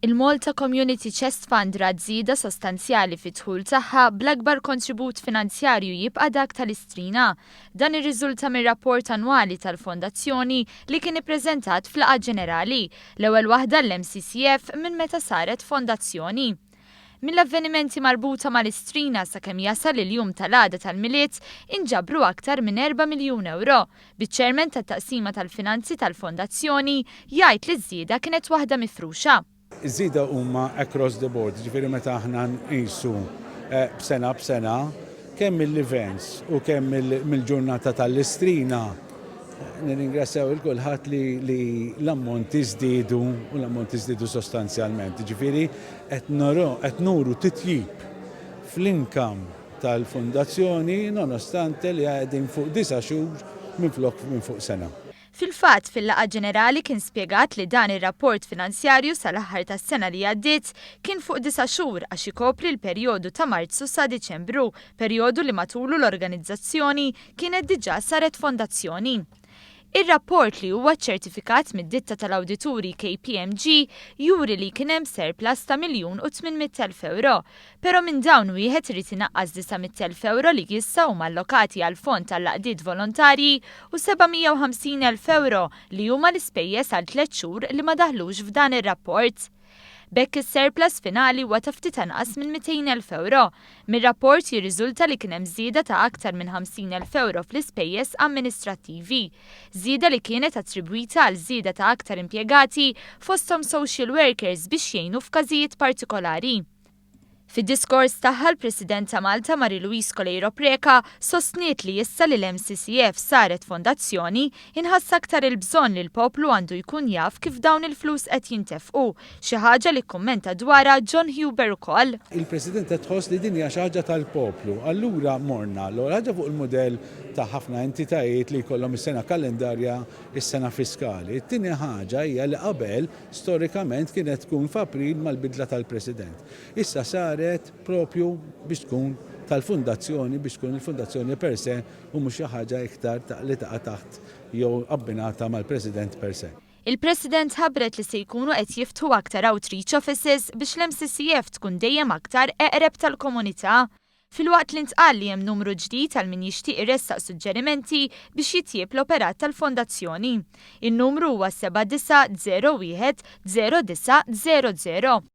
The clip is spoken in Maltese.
Il-Malta Community Chest Fund rat żieda sostanzjali fid-dħul tagħha, bl-akbar kontribut finanzjarju jibqa' dak tal-Istrina. Dan irriżulta mir-rapport annwali tal-Fondazzjoni li kien ippreżentat f'laqgħa ġenerali, l-ewwel waħda l-MCCF minn meta saret fondazzjoni. Mill-avvenimenti marbuta mal-Istrina sakemm jasal il-jum tal-għada tal-Milied inġabru aktar minn 4 miljun ewro, biċ-Chairman tat-Taqsima tal-Finanzi tal-Fondazzjoni jgħid li ż-żieda kienet waħda mifruxa. Iż-żieda huma across the board, jiġifieri meta aħna nqisu b'sena b'sena, kemm mill-events u kemm mill-ġurnata tal-Istrina, nirringrazzjaw il kulħadd li l-ammonti żdiedu u l-ammonti żdiedu sostanzjalment. Jiġifieri qed nuru titjib fl-income tal-fundazzjoni nonostante li qegħdin fuq 9 xhur minflok minn fuq sena. Fil-fatt, fil-laqgħa ġenerali kien spjegat li dan ir-rapport finanzjarju sal-aħħar tas-sena li għaddiet kien fuq 9 xhur għax ikopri l-perjodu ta' Marzu sa Diċembru, perjodu li matulu l-organizzazzjoni kienet diġà saret fondazzjoni. Ir-rapport, li huwa ċertifikat mid-ditta tal-awdituri KPMG, juri li kien hemm surplus ta' 1,800,000 euro. Però minn dawn wieħed irid inaqqas 900,000 euro li issa huma allokati għal fond tal-għaqdiet volontarji u 750,000 euro li huma l-ispejjeż għal 3 xhur li ma daħlux f'dan ir-rapport. B'hekk is-surplus finali huwa ta' ftit anqas minn 200,000 euro. Mir-rapport jirriżulta li kien hemm żieda ta' aktar minn 50,000 euro fl-ispejjeż amministrattivi. Żieda li kienet attribwita għal żieda ta' aktar impjegati, fosthom social workers biex jgħinu f'każijiet partikolari. Fid-diskors tagħha, l-President ta' Malta Marie-Louise Coleiro Preca sostniet li issa li l-MCCF saret fondazzjoni, inħass aktar il-bżonn li l-poplu għandu jkun jaf kif dawn il-flus qed jintefqu, xi ħaġa li kummenta dwarha John Huber ukoll. Il-President qed tħoss li din hija xi ħaġa tal-poplu. Allura morna l-ewwel ħaġa fuq il-mudell ta' ħafna entitajiet li jkollhom is-sena kalendarja, is-sena fiskali. It-tieni ħaġa hija li qabel storikament kienet tkun f'April mal-bidla tal-President. Issa saret propju biex tkun tal-fundazzjoni, biex tkun il-fundazzjoni per se u mhux xi ħaġa iktar li taqa' taħt jew abbinata mal-President per se. Il-President ħabbret li se jkunu qed jiftħu aktar outreach offices biex l-MCCF tkun dejjem aktar eqreb tal-komunità. Filwaqt li ntqal li hemm numru ġdid għal min jixtieq iressaq suġġerimenti biex jitjieb l-operat tal-fondazzjoni. In-numru huwa 7901 0900.